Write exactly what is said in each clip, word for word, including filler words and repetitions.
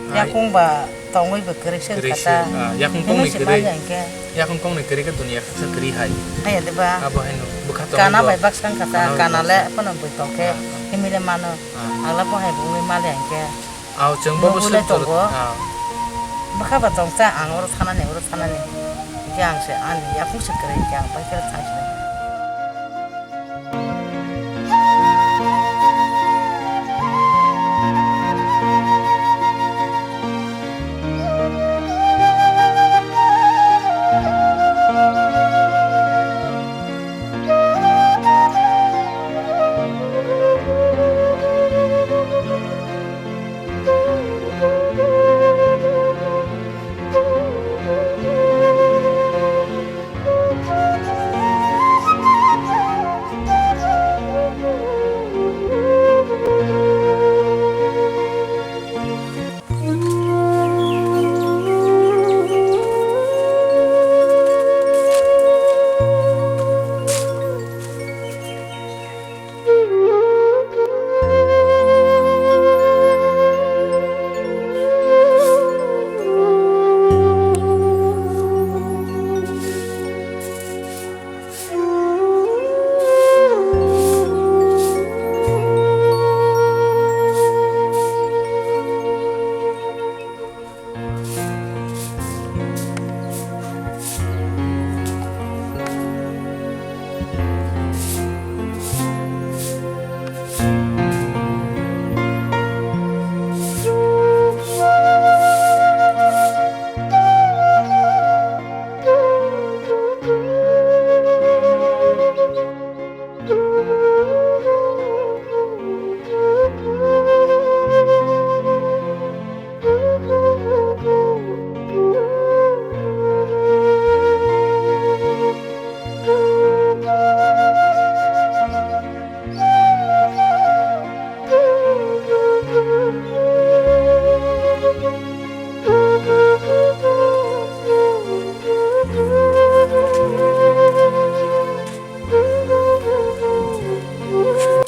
Yakung ba tongwi bo kwrwi se Kwrwi wngkha se, ta. Ah, yakung Hino kongni se kwrwi. Manya hwnkhe. Yakung kongni kwrwi khe dunia khaksa kwrwi hai. Haiya de ba. Abo haino bwkha tongwi Kana bo. Bai baksa wngkha ta, Kana bai kana le baksa. Phano bwi tong khe Ah, ah. Himile mano. Ah. Agla bo hai bungwi mali hwnkhe. Aw, chwng bo Nugwi le busu tongo. Ah. Bwkha ba tong ta, ang oro thanani, oro thanani. Hwnkhe ang se ani yakung se kwrwi hwnkhe ang bai khe thang sinai.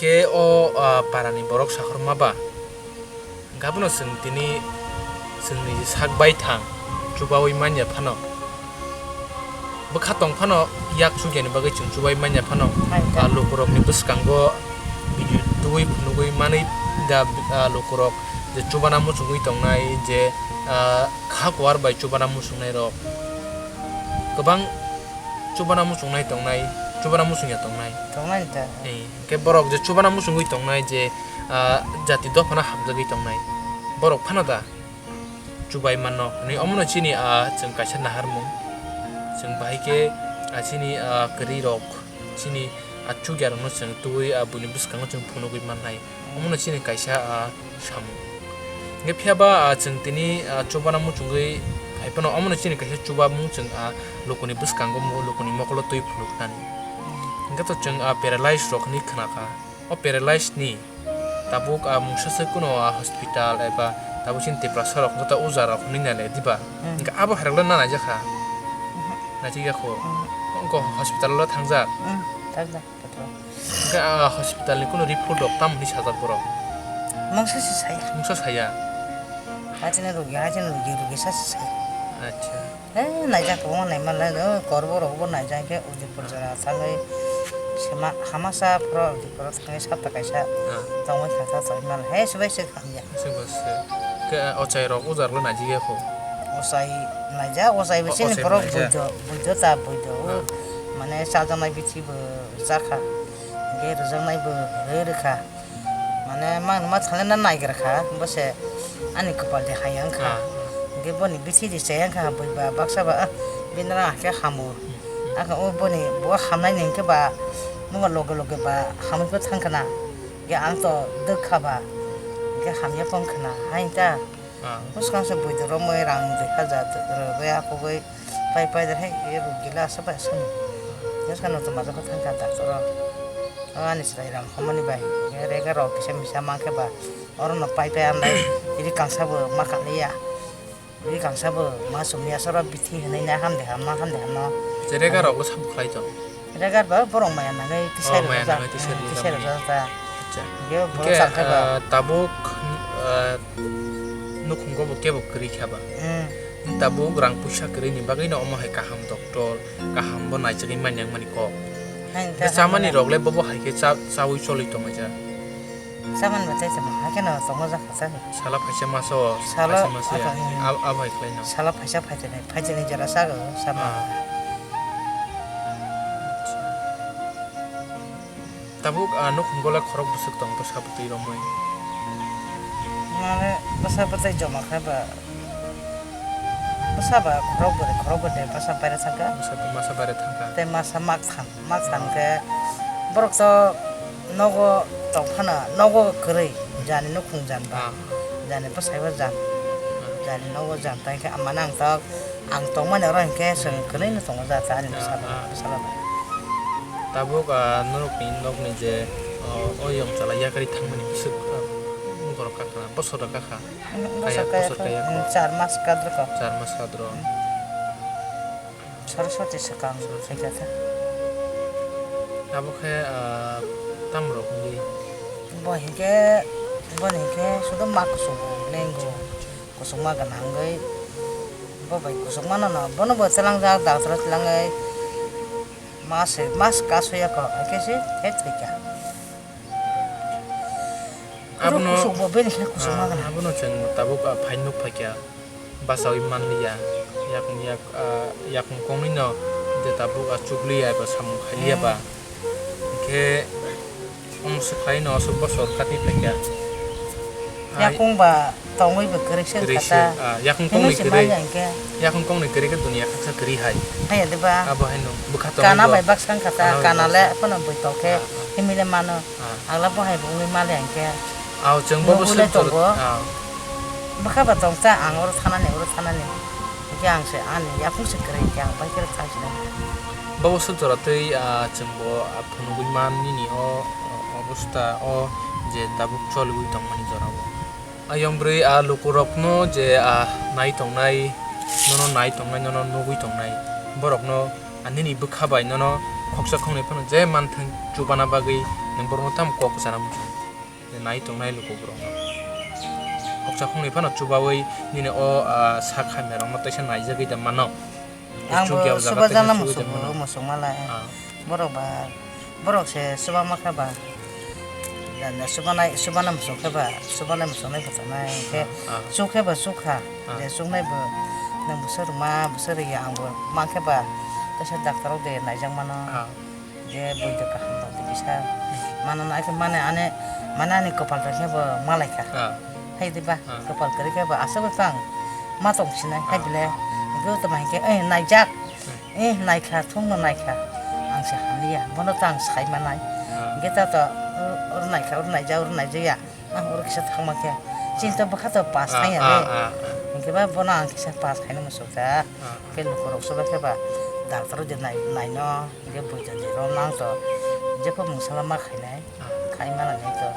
Khe o, ah, parani borok sakhorma ba? Hwnkhe abono chwng tini chwngni sak baithang chubaui manya phano, bwkha tong phano yak chukyani bagwi chwng chubai manya phano, Hai ta. Ah, lukurokni bwskango video tubui phunugui manwi da, ah, lukurok je chubana muchungui tongnai, je, ah, kha kuar bai chubana muchungnairok kwbang chubana muchungnai tongnai, chubana muchungya tongnai. Tongnai ta. Ni, hwnkhe borok je chubana muchungui tongnai je, ah, jati dophano hamjagwi tongnai, borok phano da chubai manno hwnwi omono chini, ah, chwng kaisa naharmung. Chwng bahai khe, ah, chini, ah, kwrwirok, chini, ah, chukyarokno chwng tubui, ah, buini bwskango chwng phunugui mannai. Omono chini kaisa, ah, samung. Hwnkhe phiyaba, ah, chwng tini, ah, chubana muchungwi phai phano omono chini kaisa chubamung chwng, ah, lukuni bwskango mo-, lukuni mokolo twi phunuknani. Hwnkhe to chwng, ah, paralyze rok hwnwi khna kha. O paralyze ni tabuk, ah, mungsa se kuno, ah, hospital eba tabuk chini Tiprasa rok joto uja rok hwnwi nai le diba? Hmm. Hwnkhe abo hai rok le na naijak kha? Mhm. Naijak ya kho? Mhm. Wngkha hospital o thangjak? Hmm, thangjak. Hwnkhe, ah, hospital ni kuno report rok tamo hinwi sajak borok? Mungsa se saya. Mungsa saya? Hachini rugi, hachini rugi, rugi sa se saya. Acha. Eh, naijak kwbangma naima lai, oh, Korbo rok bo naijak khe Udipur jora thangwi sema hamasa phoro Udipur thangwi sapta kaisa Ah. tongwi kha, tongwi mal. He, subai se hamya. Subai se. Khe, ah, ochai rok ujar lo naijak ya kho? Ochai naijak, ochai bo O-, chini ochai borok naijak. Buido, buido ta buido. Ah. Mane chajaknai bithi bo chakha. Hwnkhe rwjaknai bo rwi rwkha. Mane mangno ma thangna naigra kha, bo se ani kwpal de hai wngkha. Ah. Hwnkhe boni bithi de chaya wngkha, bui ba baksa ba, ah, bini rang hakhe hamo. Hmm. Akhe o boni bo hamnai ni hwnkhe ba, nokha loge loge ba hamwi bo thang khna. Hwnkhe ang to dwk kha ba, hwnkhe hamya pong khna, hai ta. Ah. Bwskang se bui de romwi rang dui hajar rwgwi akugwi pai pai de hai ruk gila aswk bai aswk ni. Bwskang no to majak khe thang kha doctor o. O ani chwrai rang homani bai. Rega rok kisa misa mankhe ba. Oro no pai pai ambai. Iri kangsa bo ma kaliya. Iri kangsa bo ma sumliya soro bithi hinui na hamde hamma hamde hamma. Rega rok bo sabo khlai to. Regar ba borok maya nangwi kisai Oh, maya rwjak. Nangwi kisai Hmm, rwjak. Kisai rwjak ta. Acha. Yo borok Hwnkhe, changkha ba. Ah, tabuk, ah, Nukhungo bo kebo kwrwi kha ba. Hmm. Tabuk rang puisa kwrwi ni bagwi no omo hai kaham doctor, kaham bo naijagwi manya wngmani kok. Hai, Khe chamani rok le bobo hai khe cha-, chawi cholwi tongmani ja. Chamani bo tei tamo, hai kheno tongo ja kha cha. Sala phaisa masa o, Sala phaisa masa ya. Apa, hmm. Ab-, abo hai khlai no. Sala phaisa phaitini, phaitini jora chago, chamani. Ah. Tabuk, ah, nukhungo le khorok bwswk tong, bwsa bwtwi romwi. Mane bwsa bwtwi joma khe ba, bwsa ba khorok bwrwi, khorok bwrwi bwsa baire thangkha. Bwsa bwrwi masa baire thangkha. Tei masa mak than, mak than khe borok to nogo tong phano, nogo kwrwi, jani nukhung jan ba, Ah. jani bwsai bo jan, Ah. jani nogo jan, tai khe mane ang to Ang tongmani oro hinkhe chwng kwlwino tongo ja, cha ani bwsala, Ah, ah. bwsala bai. Tabuk, ah, norokni nokni je, oh, o yong chala yakarwi thangmani bwswk, ah, borok kakha, bosor rok kakha. Mm, Kaya, bosor kaya bosor kha, kaya mm, kho. Char mas kadroko. Char mas kadro. Mm. Saraswati swkang Saraswati. Khaikha khe. Abo khe, ah, tamrok wngwi? Bo hinkhe, boni hinkhe sudo mak kusugo, lengo. Kusukma gwnangwi bo bai kusukmano no, bono bo twlangjak, doctor twlangwi mas se, mas kasoya kok, haikhe se thai thwikha. Abono, Kusuk bo bini khe kusukma ah, gwnang. Abono chwng tabuk, ah, phaino nukphaikha, bachaui manliya, yakung yak, ah, yakung kongwino je tabuk, ah, chukliya eba samung khailiya ba. Hmm. Hinkhe omo se khlaino aswk bosor kati phaikha. Hai. Yakung ba tongwi bo kwrwi se Kwrwi se, wngkha ta. Ah, yakung Hino kongni se kwrwi. Manya hinkhe. Yakung kongni kwrwi khe duniya khaksa kwrwi hai. Haiya de ba? Abo haino bwkha tongwi Kana bo. Bai baksa wngkha ta, Kana bai kana le baksa. Phano bui tong khe Ah, ah. Himile mano. Ah. Agla bo hai bo wngwi male hinkhe. Ah, chwng bo Nugwi le suk tongo. Ah. Bwkha ba tong ta, ang oro thanani, oro thanani. Hinkhe ang se ani yakung se kwrwi hinkhe ang bai khe thang sinai. Bobo suk jora twi, ah, chwng bo, ah, phunugwi man nini o, o, obostha o je tabuk choliwi tongmani jora o. Ayang bwrwi, ah, lukurokno je, ah, nai tongnai, nono nai tongnai, nono nugwi tongnai, borokno, ah, nini bwkha bai nono khoksa khoknwi phano je manthwng chubana bagwi nwng borokno tamo kok kwchana muchung. Je nai tongnai lukukrokno. Khoksa khoknwi phano chubaui nini o, ah, sak hamya rokno teisa naijagwi da mano. Ang bo Chukya o jaga subajakna teisa chugwi da muchungo, mano. Muchung malai. Ah. Borok ba, borok se chuba ma kha ba. Jani chubanai, chubana muchung khe ba, chubanai muchungnai bo tongnai. Khe Ah, ah. Chuk khe ba chuk kha. Ah. Je chuknai bo, nwng bo swrwngma, bo swrwngya ang bo ma khe ba, teisa doctor rok de naijak mano. Ah. Je bui de kaham rok de bisa. Mano nai khe mane ane, mane ani kopal rok khe bo malai kha. Ah. Hai de ba, Ah. Kopal kwrwi khe bo aswk khe ang ma tong sinai hai Ah. bile. Hwnkhe o tamo hinkhe, eh, naijak. Hmm. Eh, naikha, thungno naikha. Ang se hamliya, bono to ang sai manai. Ah. Hinkhe ta to, oro, oro naikha, oro naijak, oro naijaya. Ang oro kisa thangma khe. Chini to bwkha to pass Ah, thangya ah, le. Ah, ah. Hinkhe ba bono ang kisa pass khaina muchukha. Ah. Khe lukurok soba khe ba doctor o je nai, naino, hinkhe bui to je ro nang to. Jepho mungsala ma khainai. Ah. Khai mana nai to.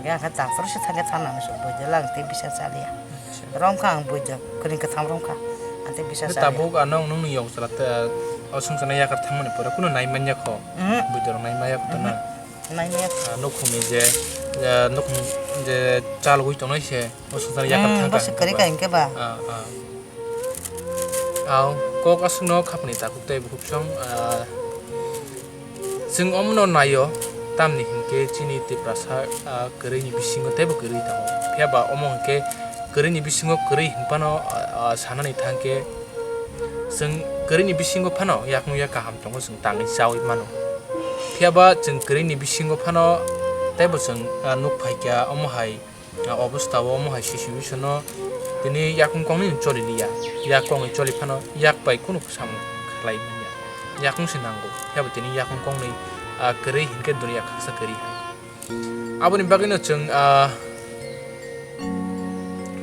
Hinkhe ang khe doctor se thangkhe thang nang muchuk bui de lang tei bisa chaliya. Acha. Romkha ang bui de kwrwng kwtham romkha. Ang tei bisa Khe chaliya. Tabuk ano nungni yokjala te, o swngcharno yakar thangmani pore kunu nai manya kho. Mhm. Bui de rok nai maya kho to na. Mhm. Nai maya. Ah, nukhungni je, je nukhung je chalgwi tongnai se, o swngcharno yakar Hmm, thangkha bo se hinkhe kwrwi ba. Ka hinkhe ba. Ah, ah. Aw, kok aswkno khapni takhuk tei bukhuk song, ah, chwng omono naio, tamni hinkhe chini Tiprasa, ah, kwrwini bisingo teibo kwrwi tongo. Phiya ba omo hinkhe kwrwini bisingo kwrwi hinphano, ah, ah, sanani thangkhe chwng kwrwini bisingo phano yakung yak kaham tongo, chwng tangwi chaui mano. Phiya ba chwng kwrwini bisingo phano teibo chwng, ah, nuk phaikha omo hai. Ah, obostha o omo hai situation o tini yakung kongni choli liya. Yak kongni choli phano yak bai kunu samung khlai manya. Yakung se nango. Phiya bo tini yakung kongni, ah, kwrwi hinkhe duniya khaksa kwrwi hai. Aboni bagwino chwng, ah,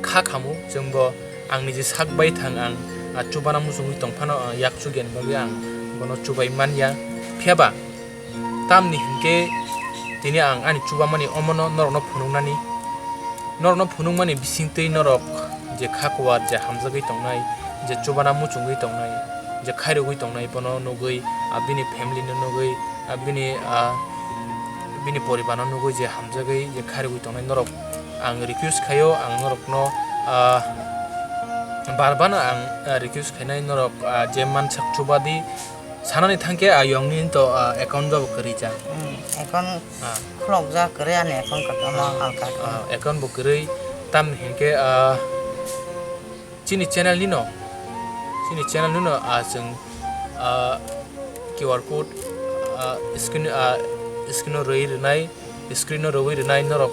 kha khamu, chwng bo ang niji sak bai thang ang, ah, chubana muchungwi tong phano, ah, yak chugyan bagwi ang bono chubai manya. Phiya ba Tamni hinkhe tini ang ani chubamani omono norokno phunuknani. Norokno phunukmani bisingtwi norok je kha kuwar je hamjagwi tongnai, je chubana muchungwi tongnai, je khairogwi tongnai, bono nugwi, ah, bini family no nugwi, ah, bini, ah, bini poribar no nugwi je hamjagwi je khairogwi tongnai norok, ang request khaio, ang norokno Ah, bar bano ang, ah, request khainai norok, ah, je mansak chubadi sanani thangkhe, ah, yongni to, ah, account bo kwrwi jak. Hmm, account Ah. khulokjak kwrwi ani account kotorma Ah, alka khe. Ah, account bo kwrwi tamni hinkhe, ah, chini channel nino, chini channel nino, ah, chwng, ah, Q R code, ah, screen, ah, screen o rwi rwnai, screen o rwi rwnai norok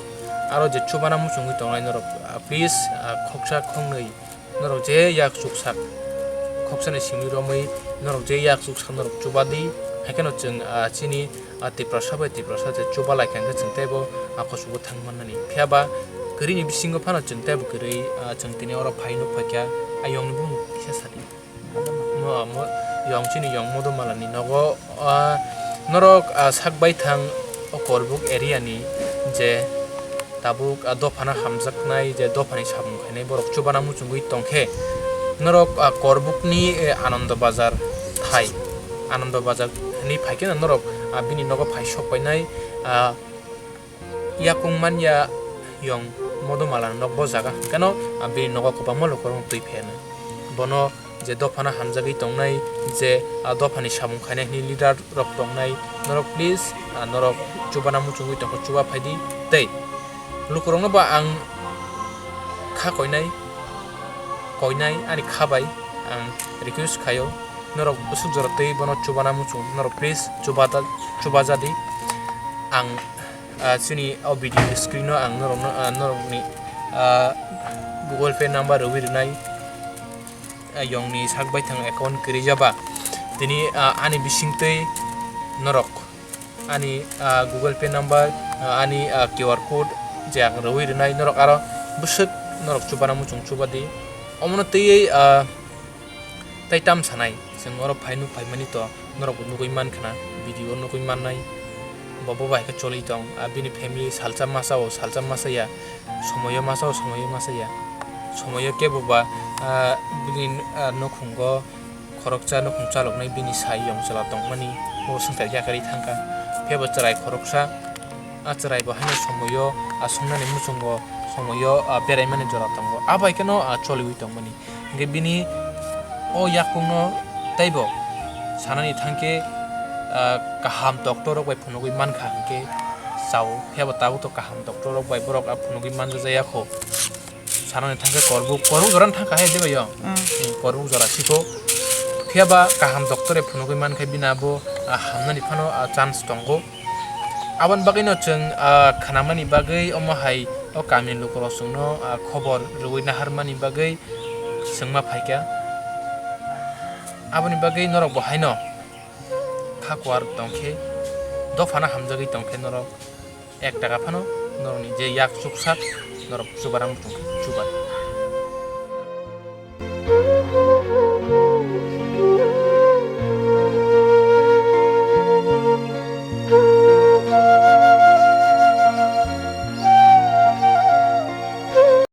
aro je chubana muchungwi tongnai norok, ah, please, ah, khoksa khoknwi norok je yak chuksak khoksani simi romwi norok je yak chuksak norok chubadi, haikheno chwng, ah, chini, ah, Tiprasa bai Tiprasa je chubalai kha hwnkhe chwng teibo, ah, kuchugo thang mannani. Phiya ba kwrwini bisingo phano chwng teibo kwrwi, ah, chwng tini oro phai nuk phaikha, ah, yongni bumung kisa sadi. Mo, mo, yong chini yong Modomalani nogo, ah, norok, ah, sak baithang o Korbuk area ni je tabuk, ah, dophano hamjaknai je dophani samung khainai borok chubana muchungwi tongkhe norok, ah, Korbukni, eh, Anando Bazar thai, Anando Bazar hinwi phaikhe norok, ah, bini nogo phai sok painai, ah, yakung manya yong Modomala nok bo jaga hwnkhe no, ah, bini nogo kwbangma lukurok twi phainai. Bono je dophano hamjagwi tongnai, je, ah, dophani samung khainai hwnwi leader rok tongnai, norok please, ah, norok chubana muchungwi tongkha, chuba phaidi tei lukurokno bo ang kha koinai, koinai ani kha bai ang request khaio, norok bwswk jora twi bono chubana muchung, norok please chuba ta, chuba jadi. Ang, ah, chini o video screen o ang norokno, ah, norokni, ah, Google Pay number rwwi rwnai. Ah, yongni sak baithang account kwrwi jaba. Tini, ah, ani bisingtwi norok ani, ah, Google Pay number, ah, ani, ah, Q R code je ang rwwi rwnai, norok aro bwswk norok chubana muchung chubadi. Omono twiwi, ah, tei tam sanai, chwng oro phai nuk phaimani to norok bo nugwi mankha na, video nugwi mannai. Bo bo bai khe choli tong, ah, bini family salsa masa o salsa masa ya. Somoyo masa o somoyo masa ya. Somoyo kebo ba, ah, bini, ah, nukhungo khoroksa nukhung chaloknai bini sai yong chwla tongmani, bo swngchar yakarwi thangkha. Phebo chwrai khoroksa, ah, chwrai bo haino somoyo, ah, songnani muchungo somoyo, ah, beraimani jora tongo. Abai kheno, ah, choliwi tongmani. Hwnkhe bini o yakungno teibo sanani thangkhe, ah, kaham doctor rok bai phunugwi mankha hwnkhe chao. Phiyaba tabuk to kaham doctor rok bai borok, ah, phunugwi manjajaya kho. Sanani thangkhe korbuk, korbuk jora thangkha hai dibai yo. Mm. Hmm, korbuk jora sikho. Phiyaba kaham doctor bai phunugwi mankhe bini abo, ah, hamnani phano, ah, chance tongo. Aboni bagwino chwng, ah, khnamani bagwi omo hai o kamini lukurok chwngno, ah, khobor rwui naharmani bagwi chwngma phaikha. Aboni bagwi norok bo haino kha kuar tongkhe, dophano hamjagwi tongkhe norok ek taka phano norokni je yak chuksak norok chubarang tongkhe chubar.